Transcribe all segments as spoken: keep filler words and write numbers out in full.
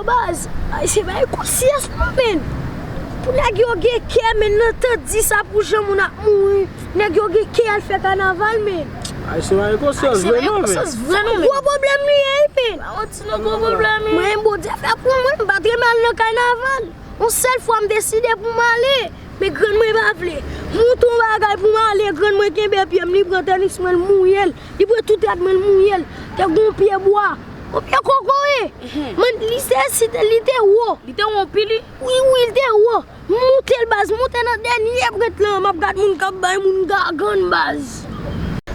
Baz, Ayisyen pa gen konsyans non, menn. Pou nèg yo gen kè, menn, nan tan di sa pou jan moun ap mouri. Nèg yo gen kè al fè kanaval, menn. Ayisyen pa gen konsyans vre non, menn. Gwo pwoblèm li ye, menn. Pa yon ti non gwo pwoblèm li ye. Mwen, Bondye fè pou mwen, m pa t renmen al nan kanaval. Yon sèl fwa m deside pou m ale. Men grann mwen pa vle. M monte yon bagay pou m ale, grann mwen kenbe pye m, li pran tènis mwen, l mouye l. Li pran tout rad mwen, l mouye l. Te gon pye bwa. Yon pye kokoye. Mwen, li se, si te, li te wo. Li te wo anpil, wi? Wi, wi, li te wo. M monte l, baz, m monte nan dènye brèt lan, m ap gad moun k ap bay moun gagann, baz.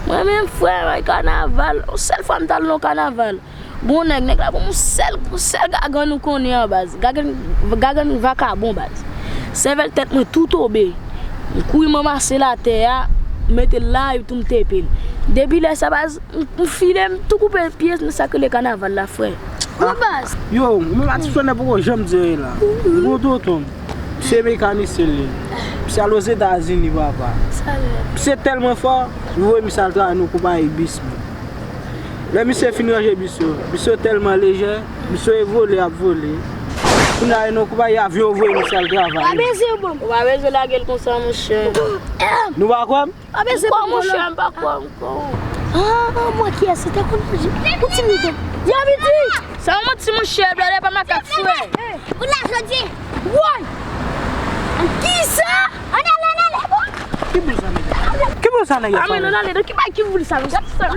Mwen menm, frè, bay kanaval, yon sèl fwa m t al nan yon kanaval. Gon nèg, nèg la ban m yon sèl, yon sèl gagann ou konnen an, baz. Gagann, gagann vakabon, baz. Sèvèl tèt mwen tou tonbe. M kouri m ranmase l atè a, m mete l la, epi tou m tepe l. Depi lè sa, baz, m, m file, m tou koupe pye nan sa k rele kanaval la, frè. Wi, baz. Yo, mwen pa ti sonè poko janm di anyen la. Gon tonton m. Misye mekanisyen li. Misye al Ozetazini, papa. Misye tèlman fò, yo voye misye al travay nan konpayi bis, man. Lè misye fin ranje bis yo, bis yo tèlman lejè, bis yo e vole, ap vole. Kounye a, nan konpayi avyon, yo voye misye al travay. Pa bezwen ban m. Ou pa bezwen lage l konsa, monchè. Nou pa kwè m? Pa bezwen ban m, monchè, m pa kwè ankò. Ah, mwen kiyès se te konn di. Ou ti mouton. Yo, piti! Sa yon manti, monchè, blòdè pa makak, frè. Pou la jodi. Woy! Kisa? Ann ale, ann ale, bon. Ki boul sa nèg la? Ki boul sa nèg la? Ah, men ann ale, nan ki bay ki boul sa, men gad sa.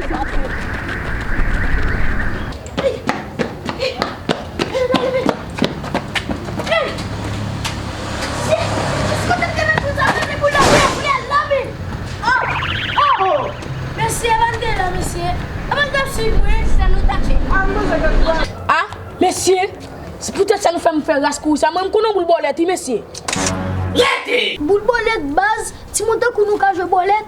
Mesye, ban de la, mesye. Avan l t ap swiv mwen, se nou t ap fè. Ah, mesye, se poutèt sa nou fè m fè ras kouri sa. Mwen, m konnen boul bòlèt, wi, mesye. Rete! Boul bòlèt, baz, timoun tankou nou ka jwe bòlèt.